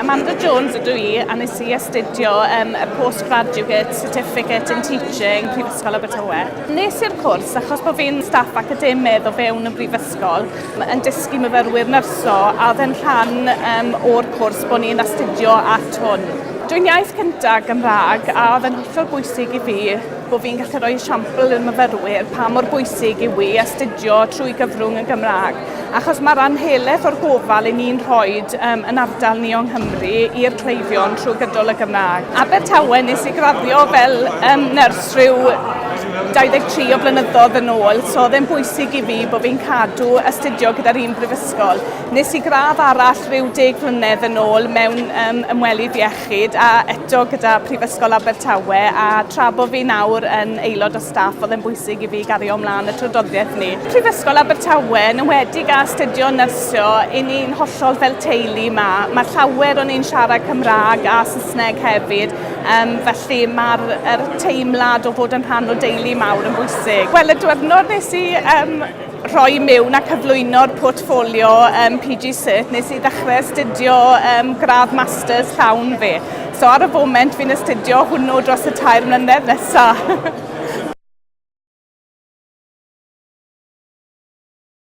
Amanda Jones ydw i a nes i astudio um, y Postgraduate Certificate in Teaching Prifysgol Abertawe. Nes i'r cwrs achos bod fi'n staff academydd o fewn y brifysgol yn dysgu myfyrwyr nyrsio a oedd yn rhan um, o'r cwrs bod ni'n astudio at hwn. Dwi'n iaith cyntaf Gymraeg a oedd yn hollol bwysig i fi bod fi'n gallu rhoi esiampl i'r myfyrwyr pa mor bwysig yw i astudio trwy gyfrwng y Gymraeg. Achos mae rhan helaeth o'r gofal i ni'n rhoi um, yn ardal ni o'n Nghymru i'r cleifion trwy gydol y Gymraeg. Abertawe nes i graddio fel um, nyrs rhyw 23 o blynyddoedd yn ôl, so oedd e'n bwysig i fi bod fi'n cadw astudio gyda'r un brifysgol. Nes i gradd arall rhyw 10 flynedd yn ôl mewn um, ymwelydd iechyd a eto gyda Prifysgol Abertawe a tra bod fi nawr yn aelod o staff oedd e'n bwysig i fi gario ymlaen y traddodiaeth ni. Prifysgol Abertawe, yn enwedig a astudio nyrsio, i ni'n hollol fel teulu ma. Mae llawer o'n ni'n siarad Cymraeg a Saesneg hefyd, um, felly mae'r er teimlad o fod yn rhan o deulu mawr yn bwysig. Wel, y diwrnod nes i um, rhoi mewn a cyflwyno'r portffolio um, PG Cert, nes i ddechrau astudio um, gradd masters llawn fi. So ar y foment fi'n astudio hwnnw dros y 3 mlynedd nesaf.